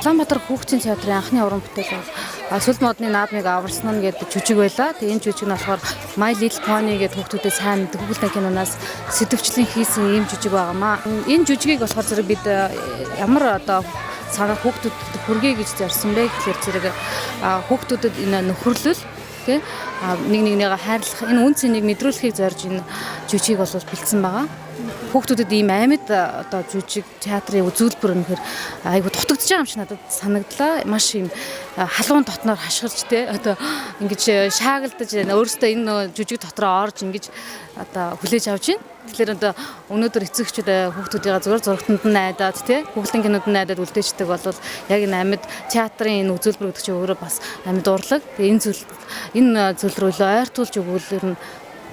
Улаанбаатар хүүхдийн театрын анхны уран бүтээл бол Сүл модны наадмыг аварсан нь гэдэг жүжиг байлаа. Тэгээ энэ жүжиг нь болохоор My Little Pony гэдэг хүүхдүүдэд сайн мэддэг хүүхэлдэйн киноноос сэдэвчлэн хийсэн ийм жүжиг байгаамаа. Энэ жүжигийг болохоор зэрэг бид ямар одоо санаа хүүхдүүдэд хүргэе гэж зорьсон бэ гэхээр зэрэг хүүхдүүдэд энэ нөхөрлөл, тий, нэг нэгнийгээ хайрлах энэ үнэ цэнийг мэдрүүлэхийг зорж энэ жүжигийг бол бэлдсэн байгаа. Хүүхдүүдэд ийм амьд одоо жүжиг театрын үзүүлбэр үнэхээр айгу дутагдж байгаа юм шиг надад санагдлаа. Маш ийм халуун дотноор хашгирч, те, одоо ингэж шаагалдаж, өөрөөсөө энэ жүжиг дотроо орж ингэж одоо хүлээж авч байна. Тэгэхээр одоо өнөөдөр эцэгчүүд хүүхдүүдийн зүгээр зурагтанд нь найдаад, те, хүүхдийн кинод нь найдаад үлдээчдэг бол яг энэ амьд театрын энэ үзүүлбэр гэдэг чинь өөрөө бас амьд урлаг. Тэгээ энэ зүйл рүү ойртуулж өгвөл ер нь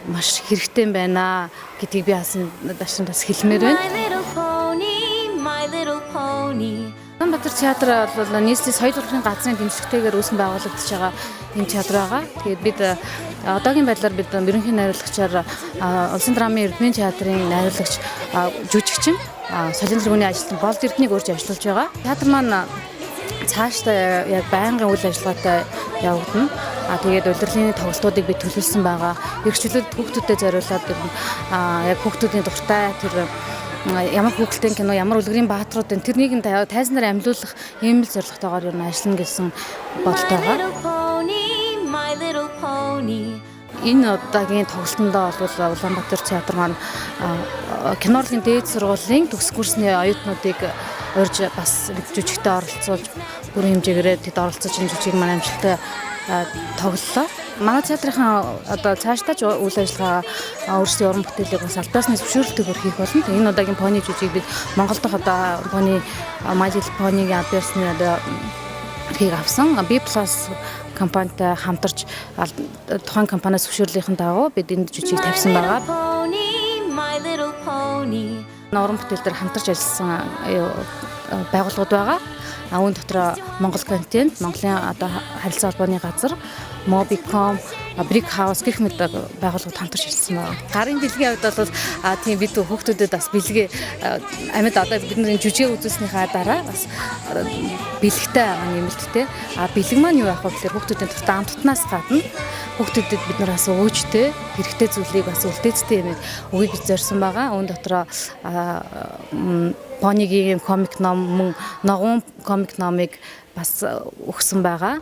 маш хэрэгтэй юм байна гэдгийг би хасан дашин бас хэлмээр байна. My little pony, my little pony. Улаанбаатар театр бол нийслэлийн соёл урлагийн газрын дэмжлэгтэйгээр үүсэн байгуулагдаж байгаа ийм театр байгаа. Тэгээд бид одоогийн байдлаар бид ерөнхий найруулагчаар Улсын драмын Эрдмийн театрын найруулагч, жүжигчин Солийн тэргүүний ажилтан Болд Эрднийг урьж ажиллуулж байгаа. Театр маань цаашдаа яг байнгын үйл ажиллагаатай явагдана. А тэгээд улирлын тоглолтуудыг бид төлөвлөсөн байгаа. Эрхчлөлд хүүхдүүдэд зориулаад ер нь яг хүүхдүүдийн дуртай тэр ямар хүүхэлдэйн кино, ямар үлгэрийн баатруудын тэрнийг нь тайзнаар амьлуулах ийм л зорилготойгоор ер нь ажиллана гэсэн бодолтой My байгаа. little pony, my little pony. Энэ удаагийн тоглолтондоо бол Улаанбаатар театр маань киноурлагийн дээд сургуулийн төгс курсны оюутнуудыг урьж бас жүжигтээ оролцуулж, бүрэн хэмжээгээр тэд оролцож, энэ жүжигийг маань амжилттай тоглолоо. Манай театрынхаа одоо цаашдаа ч үйл ажиллагаа, өөрсдийн уран бүтээлийг бас аль биесны зөвшөөрөлтөөр хийх болно. Тэгээ энэ удаагийн пони жүжигийг бид Монгол дахь одоо пони My Little Pony-гийн аль биесны одоо эрхийг авсан. B+ компанитай хамтарч тухайн компаниас зөвшөөрлийнхэн дагуу бид энэ жүжигийг тавьсан My байгаа. little pony, my little pony. Уран бүтээл дээр хамтарч ажилласан байгууллагууд байгаа. А үүн дотор Монгол контент, Монголын одоо харилцаа холбооны газар, Mobicom, Brick House гэх мэт байгууллагууд хамтарч ажилласан байна. Гарын бэлгийн хувьд бол тийм, бид хүүхдүүдэд бас бэлгээ амьд одоо бидний жүжигээ үзүүлснийхаа дараа бас бэлэгтэй байгаа нэмэлттэй. А бэлэг маань юу яах вэ гэхээр хүүхдүүдийн дуртай амттнаас гадна хүүхдүүдэд бид нар бас өөжтэй хэрэгтэй зүйлийг бас үлдээцтэй юм өгье гэж зорьсон байгаа. Үүн дотроо понигийн комик ном, мөн ногоон комик номыг бас өгсөн байгаа.